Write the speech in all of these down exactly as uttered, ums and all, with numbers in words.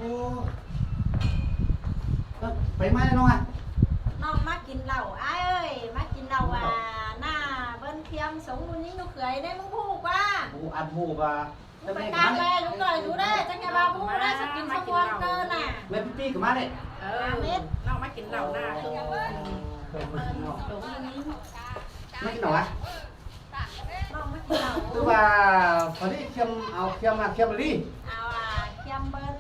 Ơ, pay ꞌmá ꞌnọng à? ꞌNọng ꞌmá kin lảu, ải ơi, ꞌmá kin lảu à. ꞌNạ, bớn thiêm sống ꞌlụk ꞌnhính ꞌlụk ꞌkhới ꞌnị, ꞌmứng ꞌhụ ꞌquá. ꞌBu ꞌnặn ꞌhụ ꞌva. ꞌLụk ꞌkhới ꞌcọ ꞌlới, ꞌlụk ꞌkhới ꞌlới ꞌdệt, ꞌchớ ꞌnị ꞌva ꞌhụ ꞌdệt, ꞌchớ kin sống ꞌmuôn ꞌcơ ꞌnạ. ꞌMẹ ꞌpi ꞌpi ꞌcọ ꞌmá ꞌdệt. Ơ, ꞌnọng ꞌmá kin lảu ꞌnạ. ꞌMá kin lảu à? ꞌLụk ꞌva khỏi đi khiêm, au khiêm à, khiêm đi. Au à, khiêm bớn.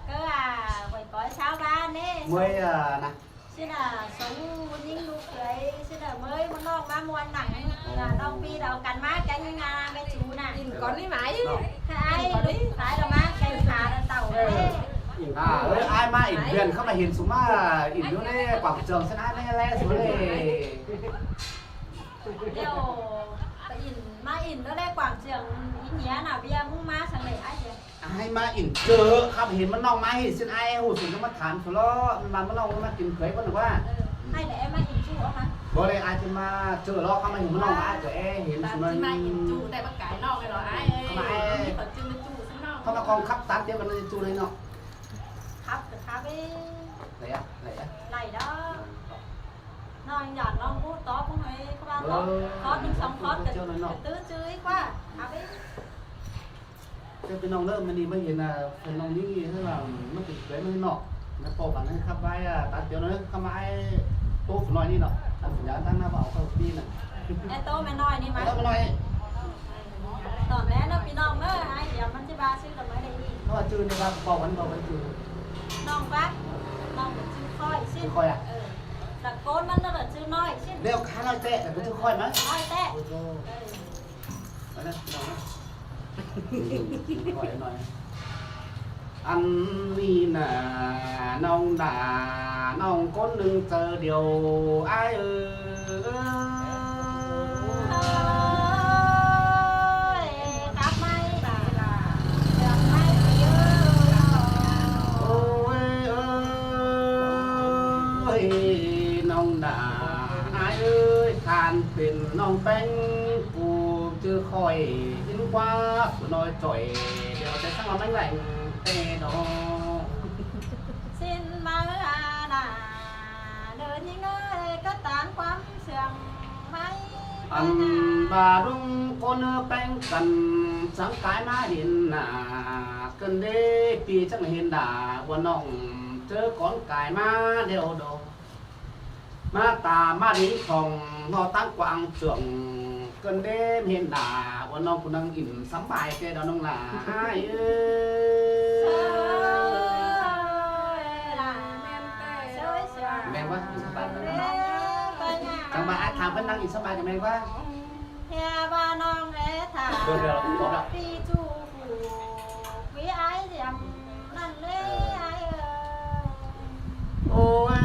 ꞌCọ à, khỏi cói sáo ꞌva ꞌnị. ꞌMới à, ꞌnạ. ꞌSịn à, sống ꞌlụk ꞌnhính ꞌlụk ꞌkhới, ꞌsịn à, ꞌmới ꞌmá ꞌnọng ꞌmá ꞌmuôn ꞌnặn. ꞌNạ, ꞌnọng ꞌpi đaư căn ꞌmá kéng ꞌnhính ꞌmá ꞌmá ꞌchu ꞌnạ. ꞌIn cón ꞌnị ꞌmá. ꞌCọ ải, ꞌlụk ꞌkhới đaư ꞌmá kéng khả đaư tảu. Ơ, ải ꞌmá ỉn huyện ꞌkhắm ꞌmá hên sum ꞌmá ỉn ꞌlụk ꞌnị Quảng Trường ꞌsịn ải ꞌnị ꞌlẹ sum ꞌnị. ꞌLẹo, ỉn ꞌmá ỉn ꞌlụk ꞌnị Quảng Trường ỉn ꞌnhá ꞌnạ, ꞌviạk ꞌmá săng ꞌlẹ ải ꞌnị. Ải ꞌmá ỉn ꞌchớ ꞌkhắm hên ꞌmá ꞌnọng ꞌmá hên ꞌsịn ải ꞌhụ sung ꞌmá tham sô ꞌló, ꞌmá ꞌnọng ꞌmá kin ꞌkhới ꞌquá ꞌnị ꞌquá. Ơ, ải ꞌlẹ ꞌmá ỉn ꞌchu ꞌmá. ꞌBáu ꞌlẹ ải ꞌchí ꞌmá ꞌchớ ꞌló ꞌkhắm ꞌmá hên ꞌmá ꞌnọng ꞌmá ꞌchớ ꞌhên sung ꞌmá. ꞌChí ꞌmá ỉn ꞌchu ꞌtẹ ꞌmá cai ꞌnọng ꞌnị ꞌló ải. ꞌChí ꞌmá ải. ꞌChí ꞌmá ꞌchư ꞌmá ꞌchu ꞌsịn ꞌnọng. ꞌChí ꞌmá ꞌcóng khắp tán tiếu căn ꞌchu ꞌnị ꞌnọng. Khắp ꞌcọ khắp ꞌi. ꞌLạy à, ꞌlạy à. ꞌLạy đó. ꞌNọng dản ꞌnọng ꞌmú tó ꞌpứng ꞌnị ꞌcọ ꞌva tó. Ơ, khót ꞌnưng song khót ꞌcọ ꞌchớ ꞌnị ꞌnọng. ꞌCọ ꞌtứ ꞌchư ꞌi ꞌquá. Khắp ꞌi. ꞌChớ ꞌpi ꞌnọng ꞌnớ, ꞌmá ꞌnị ꞌmá hên à, phần ꞌnọng ꞌnị ꞌhứ ꞌva ꞌmá kin ꞌkhới ꞌmá ꞌnị ꞌnọng. ꞌNa ꞌpo căn ꞌhứ khắp ꞌvái à, tán tiếu ꞌnớ, ꞌkhắm ꞌmá ải ꞌtố phủ ꞌnọi ꞌnị ꞌnọng. Ăn phủ nhá ꞌtáng ꞌná ꞌvạu ꞌcọ ꞌpi ꞌnặn. Ê, ꞌtố ꞌme ꞌnọi ꞌnị ꞌmá. ꞌTố ꞌme ꞌnọi. Tỏn ꞌlé ꞌnớ ꞌpi ꞌnọng ꞌnớ, ải Hiêm ꞌmắn ꞌchí ꞌva ꞌsứ đaư ꞌmá đảy ꞌnị. ꞌNọ ꞌchư ꞌnị ꞌva ꞌpo căn ꞌpo căn ꞌchư. ꞌNọng ꞌquá, ꞌnọng ꞌchư ꞌkhọi ꞌsịn. ꞌChui ꞌkhọi à? Ơ, lỏ ꞌcốn ꞌmắn ꞌnớ lỏ ꞌchư ꞌNọi ꞌsịn. ꞌLẹo khá ꞌNọi ꞌtẹ, lỏ ꞌchư ꞌkhọi ꞌmá. ꞌNọi ꞌtẹ. Ôi dồi. Ơ. Ăn ꞌnị ꞌnạ, ꞌnọng ꞌnạ, ꞌnọng ꞌcốn ꞌnưng ꞌchớ điêu, ải ơi. Ôi, khắp ꞌmá ꞌnị ꞌlạ, khắp ꞌmá ꞌnị ơi. Ôi ơi, ꞌnọng ꞌnạ, ải ơi, ꞌTan pên ꞌnọng ꞌpéng, ꞌcú ꞌchư khỏi, ꞌhịn ꞌquá, phủ ꞌnọi ꞌchọi, điêu ꞌchớ ꞌsướng ꞌmá ꞌmếng lẻng, ꞌtẹ đó. ꞌSịn ꞌmá ꞌnạ, ꞌnị ꞌnhính ơi, ꞌcọ ꞌTan ꞌquám sương ꞌmá. Ăn ꞌva ꞌluống ꞌcốn ꞌpéng căn, chắng cai ꞌmá hên ꞌnạ, ꞌcợn đé ꞌpi chắng hên đa, ꞌva ꞌnọng ꞌchớ cón cai ꞌmá điêu đó. ꞌMá ta ꞌmá đin khong ꞌnọ ꞌtáng quảng trường, ꞌcợn đé hên đa, ꞌva ꞌnọng ꞌcú ꞌnăng ỉn sắm bài ꞌtẹ đó ꞌnọng ꞌnạ. Ải ơi. ꞌMen ꞌquá, ỉn sắm bài ꞌmá. Chắng ꞌva ải tham ꞌpéng ꞌnăng ỉn sắm bài ꞌcọ ꞌmen ꞌquá. Hê ꞌva ꞌnọng ê tham. Được, được, có được. ꞌPi ꞌchu phủ, ꞌquí ải Hiêm ꞌnặn ꞌlế ải ơi. Ôi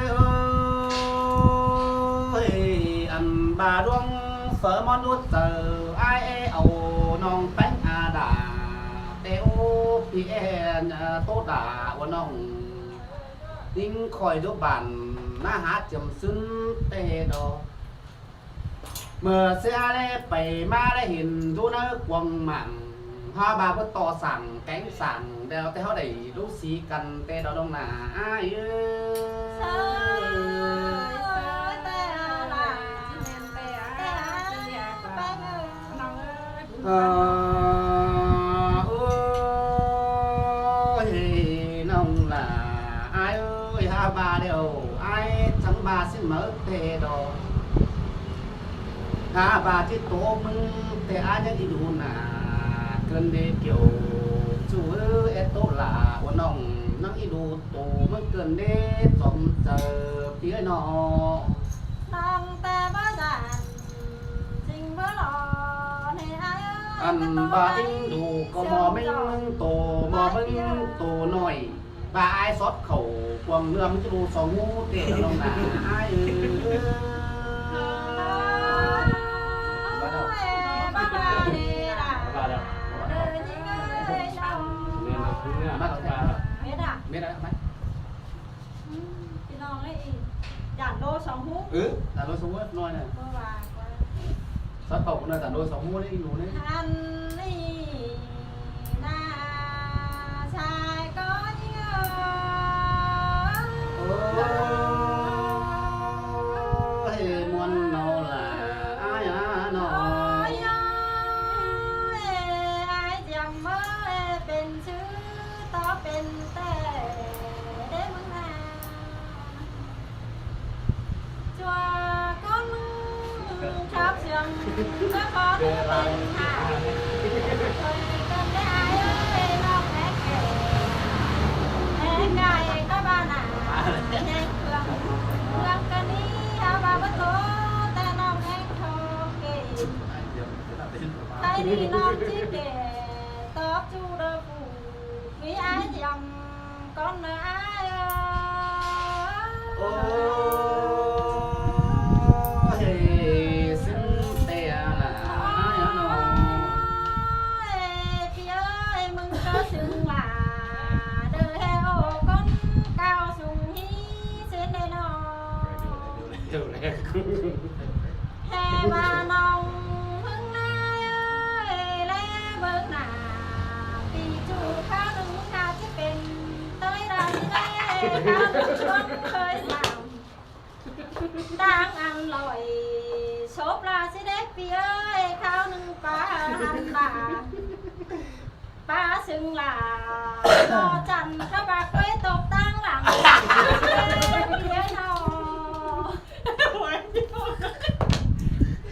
ơi, ăn ꞌva ꞌluống phở món đút chảu ải ê au ꞌnọng ꞌpéng a đa, ꞌtẹ ô ꞌpi ên, ơ, ꞌtố đa ꞌva ꞌnọng. ꞌNhính khỏi dú bản ꞌná hák chiêm ꞌsứn ꞌtẹ đó. ꞌMưa ꞌsứa ꞌlế pay ꞌmá ꞌlế hên dú ꞌnớ cuông mảng, ꞌhá ꞌva bớt ꞌto sảng kéng sảng, đeo ꞌtẹ ꞌháu đảy dú sí căn ꞌtẹ đó ꞌnọng ꞌnạ. Ải ơi. Ơ, ôi, ꞌnọng ꞌnạ, ải ơi, ꞌhá ꞌva điêu, ải chắng ꞌva ꞌsịn máư ꞌtẹ đó. ꞌHá ꞌva ꞌchí ꞌtố ꞌmứng ꞌtẹ ải ꞌnhắng ꞌnị đu ꞌnạ, ꞌcợn đé kiêu, ꞌchu ư, ét ꞌtố lả, ꞌva ꞌnọng, ꞌnhắng ꞌnị đu ꞌtố ꞌmứng ꞌcợn đé chom chaư ꞌpi ơi ꞌnọ. ꞌNọng ꞌtẹ báu dản, ꞌchính báu lo, ꞌnị ải ơi, ăn ꞌva ꞌnhính đu ꞌcọ ꞌmo ꞌmếng ꞌtố, ꞌmo ꞌmếng ꞌtố ꞌnọi. ꞌVa ải sót khảu cuông ꞌnưa ꞌmắn ꞌchí đu song ꞌhú ꞌtẹ ꞌnọng ꞌnạ ải ơi. Mết à? Mết à? Mết à? Pi ꞌnọng ới, dản đu song ꞌhú. Ừ, dản đu song ꞌhú ꞌnọi ꞌnị. Sót khảu cuông ꞌnưa dản đu song ꞌhú ꞌnị, ꞌnụ ꞌnị. Ăn ꞌnị ꞌnạ, sai ꞌcọ ꞌnhính ơi. Té đé ꞌmướng ꞌna ꞌchua ꞌcốn ꞌmướng khắp siêng, ꞌchớ khó ꞌmướng pên hả. Thôi cơn đé ai ơi, ꞌnọng é kẻ, é cai cá ba nả, ꞌnhắng khương, khương cơn đi, háo ba bớt tố, té ꞌnọng é khó kể. Thái đi ꞌnọng ꞌchí kể, tóp ꞌchu đơ phủ, ꞌmí ai Thiêm ꞌcốn ꞌnớ ai ơi. Ôi, ꞌsịn té ꞌnạ ai ꞌnọ. Ôi, ꞌpi ơi, ꞌmứng ꞌcọ sưng lả, đơ ꞌhế ô ꞌcốn cao sung hí ꞌsịn đê ꞌnọ. Eo le. ꞌHế ba ꞌnọng ꞌmứng ꞌna ơi, ꞌlé bớng nả, ꞌpi ꞌchu kháo ꞌnưng ꞌmứng ꞌna ꞌchí pên ꞌtới đa ꞌchí đé, kháo ꞌnưng ꞌcốn khơi sảm. Đang ăn lỏi, sốp la ꞌchí đé ꞌpi ơi, kháo ꞌnưng pá hăn đa. Pá sưng lả, ꞌcọ chăn cá ba quế tộc táng lẳng. Ơi, ꞌpi ơi ꞌnọ.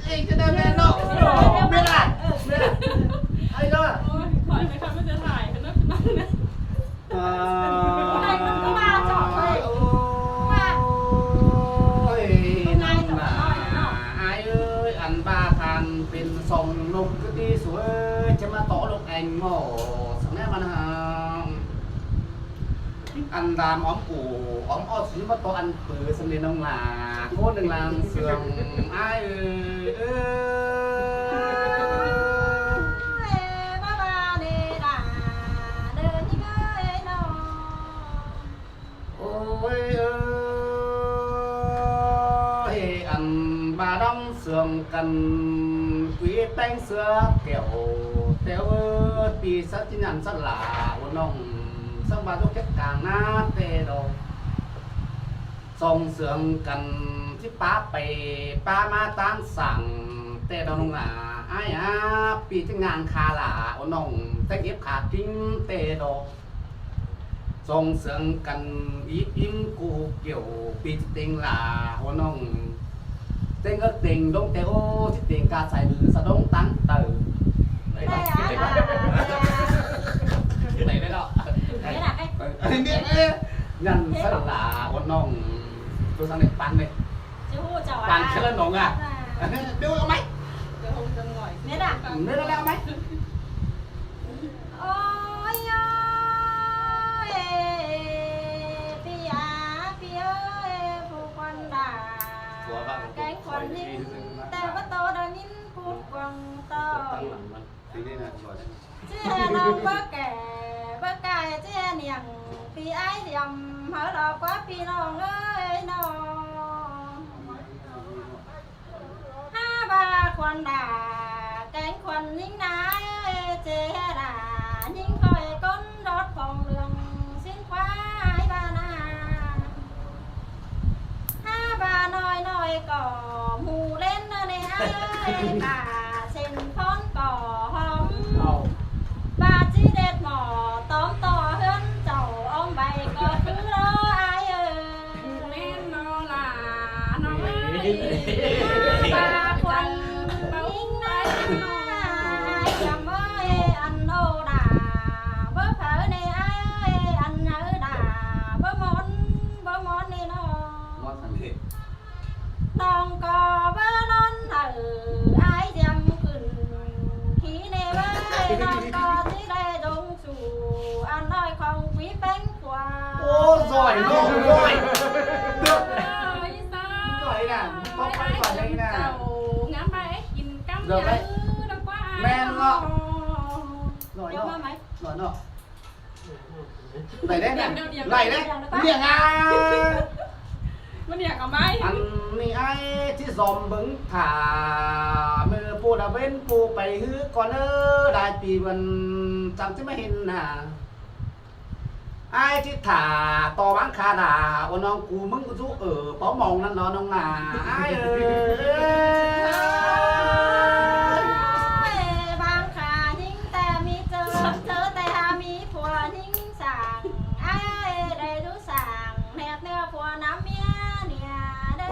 Ê, cái này mẹ nó. Mẹ này. Mẹ này. Ai đó. Ôi, khỏi phải không có điện thoại, nó cứ mang đấy. Ôi, ꞌnọng ꞌnạ. Ai ơi, ăn ba than pên song ꞌnộc cứ đi suối, chứ mà tó ꞌnộc anh mỏ, sáng nay mà nó ăn đam óm củ, óm ót xíu mà tó ăn pứ, sáng nay ꞌnọng ꞌnạ, ꞌcốn ꞌnưng lăng sương, ai ơi, ơi. Ôi, ba ba nê đà, đơ nhí ơi ꞌnọ. Ôi ơi, ăn ba đóng sương căn, quí ꞌpéng sứa kẻo, téo ơi, ꞌpi sắt ꞌchí nhẳn sắt lả, ôn ꞌnọng, sắt ba dốc chết càng ná, té đô. Song sương căn, ꞌchí pá pay, pá ꞌmá ꞌtáng sảng, té đô ꞌnọng ꞌnạ, ai á, ꞌpi ꞌchí ngang kha lả, ôn ꞌnọng, té ép kha kính, té đô. Song sương căn ip im cu kiểu ꞌpi ꞌchí têng lả, ôn ꞌnọng. Têng ớt têng đống té ô, ꞌchí têng ca sai bư sa đống táng tờ. Đảy bác, đảy bác. Đảy đấy đó. Đảy đấy. Ê, nhắn sẵn là ôn ꞌnọng. Tôi sang đây pan đây. Chứ hú chào pan à. Chứ là ꞌnọng à. Đưa ông máy. Mết à? Mết là ông máy. Ôi ơi, pi à, pi ơi, phu khuôn đà, kéng khuôn nín, té bá tô đà nín phút quăng tô. Chứ hè ꞌnọng bá kẻ, bá cai, chứ hè niêng, pi ái Thiêm, hớ lo quá pi ꞌnọng ơi ꞌnọ. Há ba khuôn đà, kéng khuôn ꞌnhính ná ơi, ꞌchí hé đà, ꞌnhính khỏi ꞌcốn đót phong đường, ꞌsịn khóa ái ba ná. Há ba ꞌnọi ꞌnọi ꞌcọ, mù ꞌlến ꞌnớ ꞌnê ái ơi, bà sên phón ꞌcọ hóm. Bà ꞌchí đét mỏ, tóm to ꞌhướn chảu, ôm vảy ꞌcọ thứ đó ái ơi. Nên nó là nó ơi. Ba khuôn ꞌnhính ná ơi, Thiêm ơi, ăn âu đà, bớ phở ꞌnê ái ơi, ăn nhớ đà, bớ món, bớ món ꞌnê ꞌnọ. Món sẵn đi. ꞌNọng ꞌcọ bá ꞌnón hảư ái Thiêm khửn khí ꞌnê ꞌvới, ꞌnọng ꞌcọ ꞌchí đảy dống su ăn ꞌnọi khong quí ꞌpéng khua. Ô, giỏi, ꞌnọng giỏi. Được. Ôi, sao? Giỏi nè, có phải giỏi đây nè. Chào, ngắm ba ếch kín cắm. Được đấy. Nhắn, nó quá ai. Men đó. Giỏi ꞌnọng. Giỏi ꞌnọng. Đảy đấy nè. Đảy đấy. Miệng à. Ăn ꞌnị ái ꞌchí dòm bớng thả, ꞌmự ꞌpộ đa ꞌvến ꞌpộ pay ꞌhứ ꞌcọ ꞌnớ, đai pi bươn chắng ꞌchí ꞌmá hên nả. Ái ꞌchí thả ꞌto ꞌváng kha đà, ôn ꞌnọng cu ꞌmứng dú ở páo mong ꞌnặn đó ꞌnọng nả. Ái ơi. Ôi, ꞌváng kha ꞌnhính té ꞌmí ꞌchớ, ꞌchớ té hả ꞌmí phua ꞌnhính sảng.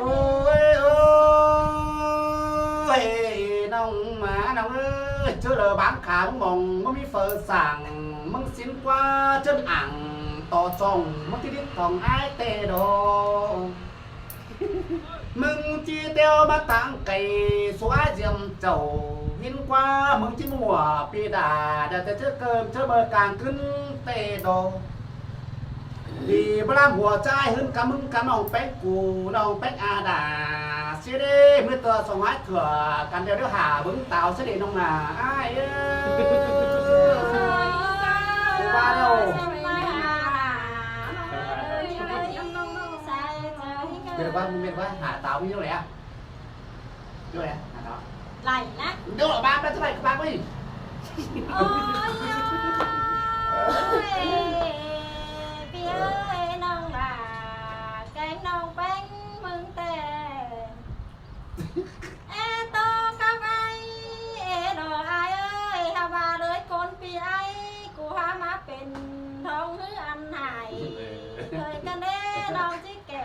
Ôi, ôi, ôi, ꞌnọng ꞌmá ꞌnọng ơi, ꞌchớ lỏ báng khả ꞌmướng mong ꞌmá ꞌmí phaư sảng, ꞌmướng sín ꞌquá ꞌchớn ảng, ꞌto song ꞌmướng ꞌchí đít khong ải ꞌtẹ đaư. ꞌMướng ꞌchí ꞌtẹo ꞌmá táng cay, sú ải ꞌdiêm chảu, ꞌhịn ꞌquá ꞌmướng ꞌchí ꞌmá ꞌpi đả, đa ꞌtẹ ꞌchớ ꞌcơm ꞌchớ ꞌmưa cang ꞌcứn ꞌtẹ đaư. Đi bá ꞌlam hua ꞌchái ꞌhướn cá ꞌmướng cá ꞌnọng ꞌpéng cu, ꞌnọng ꞌpéng a đả. ꞌSịt ꞌlế ꞌmưa ꞌtưa song ải thửa căn điêu điêu hả bớng táo ꞌsịt ꞌlế ꞌnọng nả. Ải ơi. Đi bá điêu. Mệt quá, mệt quá, hả táo ꞌmí điêu đẻ. Điêu đẻ, hả táo. Đảy ꞌnớ. Điêu lỏ bá, bá ꞌchớ đảy bá ꞌmí. Ôi, ôi, ꞌpi ơi, ꞌnọng lả, kéng ꞌnọng ꞌpéng ꞌmướng ꞌtẹ. Ê tô cá ꞌvạy, ê đỏ ải ơi, hả ꞌva ꞌlới ꞌcốn ꞌpi ải, ꞌcú hả ꞌmá pên ꞌtong ꞌhứ ăn hải. Thời căn đế ꞌnọng ꞌchí kẻ,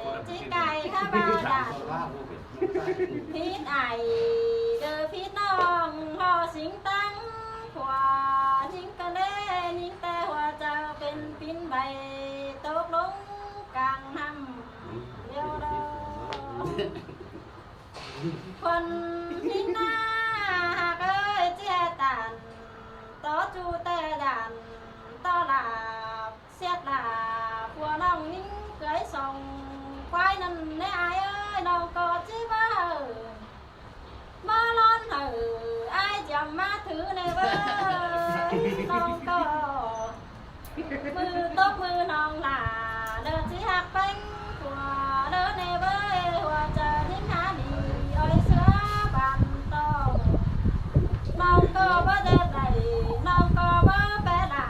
ꞌchí cay hả ꞌva đản. Phít ải, đơ phít ꞌnọng, ꞌhọ sính táng, hua ꞌnhính căn đế, ꞌnhính ꞌtẹ hua chaư pên pín vảy, tốc lông cang ꞌnặm điêu đaư. Khuôn ꞌnhính ꞌná ꞌhặc ơi ꞌchí hé tản, tó ꞌchu ꞌtẹ đản, tó lạp ꞌsẹt lả, phua ꞌnọng ꞌnhính cưới song, ꞌquái ꞌnặn ꞌnê ải ơi, ꞌnọng ꞌcọ ꞌchí báu hảư. Báu ꞌlón hảư ải ꞌdiêm ꞌmá thứ ꞌnê báu, ꞌnọng ꞌcọ. ꞌMự tốc ꞌmự ꞌnọng lả, đơ ꞌchí ꞌhặc ꞌpéng phua, đơ ꞌnê báu, hua chaư ꞌnhính hả đi, ôi ꞌsứa bản ꞌto. ꞌNọng ꞌcọ báu đe đảy, ꞌnọng ꞌcọ báu pé lả,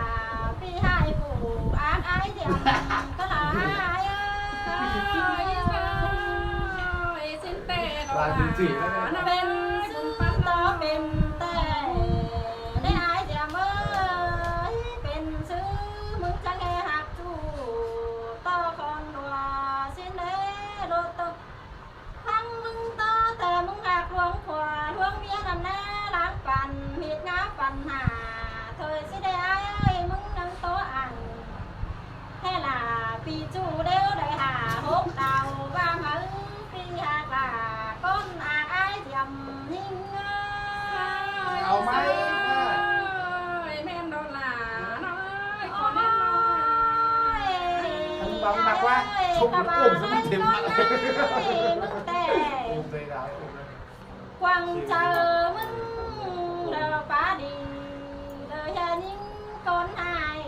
ꞌpi ꞌhại phủ, ác ải ꞌdiêm, cá lả ải ơi. Ôi, ôi, ôi, xin tè đỏ lả, pên ꞌsứ tó pên tè, ꞌnê ải ꞌdiêm ơi, pên ꞌsứ ꞌmướng chắng ꞌhê ꞌhặc ꞌchu, tó khong đua, xin đế đô tô. Khong ꞌmướng tó tè ꞌmướng ꞌhặc ꞌluống khua, ꞌluống ꞌviạk ꞌnặn ꞌná, láng păn, ꞌhịt ngá păn hả, thôi ꞌsứ đê ải ơi, ꞌmướng ꞌnhắng tó ăn. Hê lả ꞌpi ꞌchu đéo đảy hả hốc đao, ꞌva máư ꞌpi ꞌhặc lả, ꞌcốn ác ải ꞌdiêm ꞌnhính ơi. Au ꞌmá. Ôi, ꞌmen đô lả, ꞌnọng ơi, khỏ ꞌmen ꞌnọng. Ôi, thắng bắn bạc quá, ôi, không có ôm, không có thêm bắn. Ôi, ꞌmướng tè. Ôm về gái, ôm về. Quảng Châu ꞌmướng đơ pá đi, đơ ꞌhia ꞌnhính ꞌcốn ꞌhại,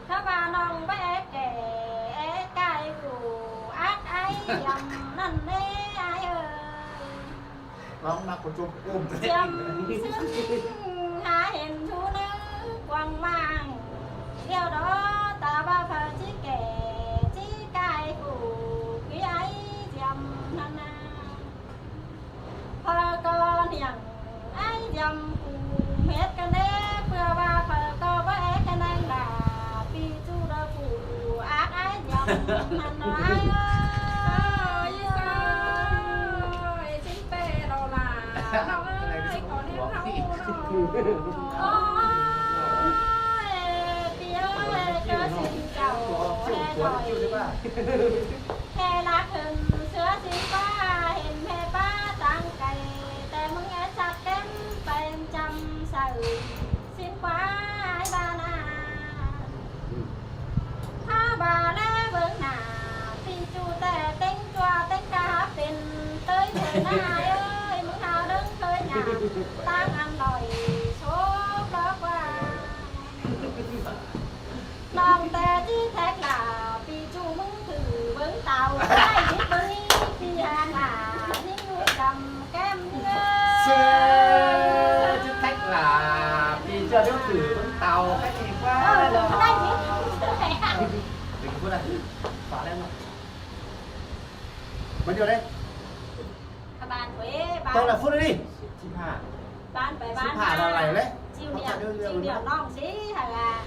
khắp ꞌva ꞌnọng bé kẻ, ké cai phủ, ác ải ꞌdiêm ꞌnặn ꞌnê ải ơi. Nó mắc có chụp ôm thế. ꞌDiêm ꞌsứ hả hên ꞌchu ꞌnớ quảng mạng, điêu đó ta ꞌva phaư ꞌchí kẻ, ꞌchí cai phủ, ꞌpi ải ꞌdiêm ꞌnặn ꞌná. Phaư ꞌcọ ꞌniệng ải ꞌdiêm phủ mết căn đế, ꞌpưa ꞌva phaư ꞌcọ báu é căn ꞌnăng lả, ꞌpi ꞌchu đơ phủ ác ải ꞌdiêm ꞌnặn ꞌnớ ải ơi. Ôi, ôi, xin tè đỏ lả, ꞌnọng ơi, khỏ ꞌnê ꞌnọng ꞌnớ. Ôi, ꞌpi ơi, ꞌcọ xin chảu ꞌhê đảy. Hê lác hên ꞌsứa sính ꞌpá, hên ꞌmẹ ꞌpá táng cay, tè ꞌmướng é sắt kém pên chăm saư, sính ꞌpá ải ꞌva ꞌnạ. Hả ꞌva ꞌlế bớng nả, ꞌpi ꞌchu tè ꞌtếng ꞌchua ꞌtếng cá hả pên ꞌtới thôi ꞌnạ ải ơi, ꞌmướng hả đớng khơi nhả, táng ăn đỏi, sốp ló ꞌquá. ꞌNọng tè ꞌchí thét lả, ꞌpi ꞌchu ꞌmướng thử bớng táo, ải đít bớng ꞌnị, ꞌpi hả lả, ꞌnhính ꞌlụk căm kém ꞌnhính ơi. ꞌSứ ꞌchí thét lả, ꞌpi ꞌchưa điêu thử bớng táo, cái gì quá. Ờ, đừng có đáy đít. Đừng có đáy đít. Phá lên rồi. Bao nhiêu đấy? Các bạn thuế bán. Tôi là Phước đi. Chị Hà. Bán phải bán. Chị Hà là này đấy. Chịu niệm, chịu niệm lòng xí hả là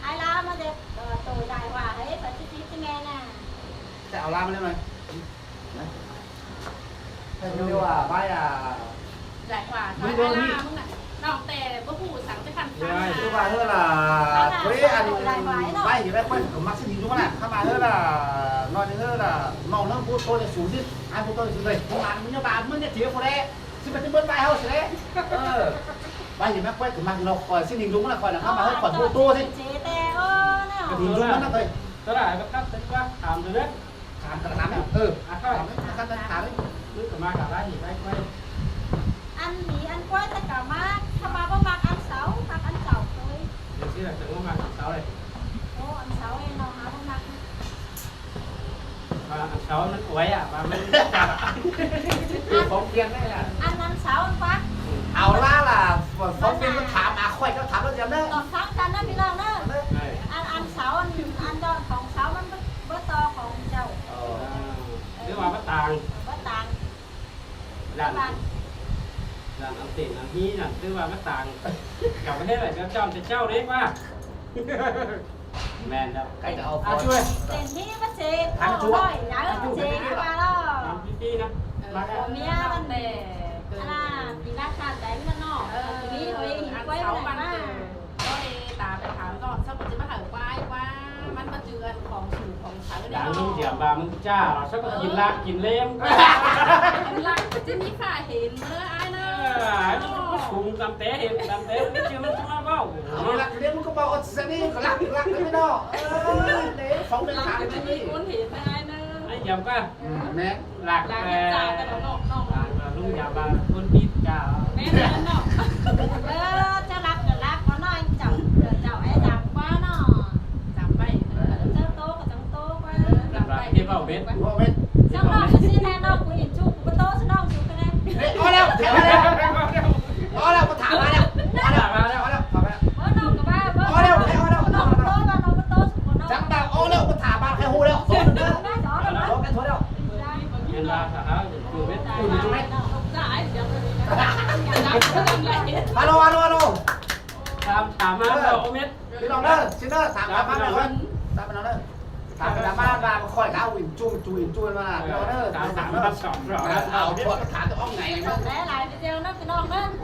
ai làm mà đẹp, ờ, tổ đại họa ấy, phải chịu chịu nghe nè. Chào làm lên này. Thế nhưng mà bái à, giải hỏa. Bái thôi, ai là mưng ạ. Nọng tẻ bố phủ sáng chắc hẳn sáng. Chứ mà hứa là quế ăn bái thì bái quên của Mạc Sĩ Ninh đúng không ạ? Không mà hứa là nói thì hứa là mong nó bố tôi là xuống chứ. Ai bố tôi là xuống đây. Không mà nó bà mưng cái chĩa của đấy. Chứ mà chứ bớt bái hao sẽ đấy. Ờ. Bái thì bái quên của Mạc nó khỏi Sĩ Ninh đúng là khỏi là không mà hứa khỏi bố tôi chứ. Cái gì đúng nó thôi. Tôi lại bắt cắt tính quá. Thảm rồi đấy. Thảm cả năm. Ừ. À, thôi. Thảm đấy, thảm đấy, thảm đấy. Nước cả ma cả lá gì đấy quay. Ăn thì ăn quay tất cả má, sao mà bố Mạc ăn sáu, Mạc ăn sáu thôi. Được chứ là tưởng bố Mạc ăn sáu đây. Ồ, ăn sáu em nó hả bố Mạc. Mà ăn sáu nó quay à, mà mình phóng viên đấy à. Ăn ăn sáu ăn quá. Áo lá là phóng viên nó thảm à, khỏi nó thảm nó gì đấy. Còn sáng chắn đấy, bị lòng đó. Đấy. Ăn ăn sáu ăn ăn cho phòng sáu nó bớt to phòng chậu. Ờ. Tức là bắt tàng. Bắt tàng. Dặn, dặn ăn tỉnh ăn hí dặn tức là bắt tàng. Cảm thấy là cho chọn thì châu đấy quá. Mẹn đâu. Cái đó. À, thôi. Tỉnh hí bắt xe. Ăn chú. Thôi, nhớ ăn chú. Xe cái ba lo. Ăn tí tí đó. Ờ, mà của mía ăn để. Là vì là sàn đánh mà nó. Ờ, vì hồi ăn quay sáu này mà. Ôi, ta phải thám dọn sao mà chứ mà hở quay qua. Mắn mà chứ ănของสูงของใส đáng เนาะ lung diệm bà mưng cha là sao có กิน lạ กิน lêm. กิน lạ จะมี ค่า เห็น เนอะ อ้าย เนอะ ai nó có sung tắm té เห็น tắm té chứ nó chứ nó bao. Ăn lạ cái đấy nó có bao ớt sẽ đi, có lạ, lạ cái đó. Ờ, để phóng lên หลัง thám จะมี đi. คน เห็น นะ อ้าย เนอะ ai diệm qua. Ừ, mẹ. Lạ. Lạ cái cha cái đó nọ, nọ. Lạ, lạ, lung diệm bà con bịt cha. Mẹ nó nọ. Ờ, cha lạ cái lạ có nói chồng, chồng ấy dám qua nó. Dám bay. Ờ, cha tô có dám tô qua. Dám bay. Cái bảo biết. Bảo biết. Xong nó cái xin này nó cũng nhìn chú, cũng tô, xong nó cũng cái này. Ê, ô đâu, ô đâu. Ô đâu, có thả vào đâu. Thả vào đâu, thả vào. Bố nó có ba, bố. Ô đâu, ô đâu, ô đâu. Nó tô vào, nó tô, xong nó. Chẳng bảo ô đâu, có thả vào cái hồ đâu. Ô đâu. Ô cái thôi đâu. Yên là thả háo, chú biết. Ui, chú biết. Alo, alo, alo. Thám, thám háo, ô biết. Cái lòng đó, xin đó, thám, thám háo này. Thám nó đó. Thám, thám háo là khỏi đáo ui, chú, chú, chú mà. Cái lòng đó. Thám, thám, thám, thám. Áo, thám, thám, thám, ông này. Để lại video nó, cái lòng đó.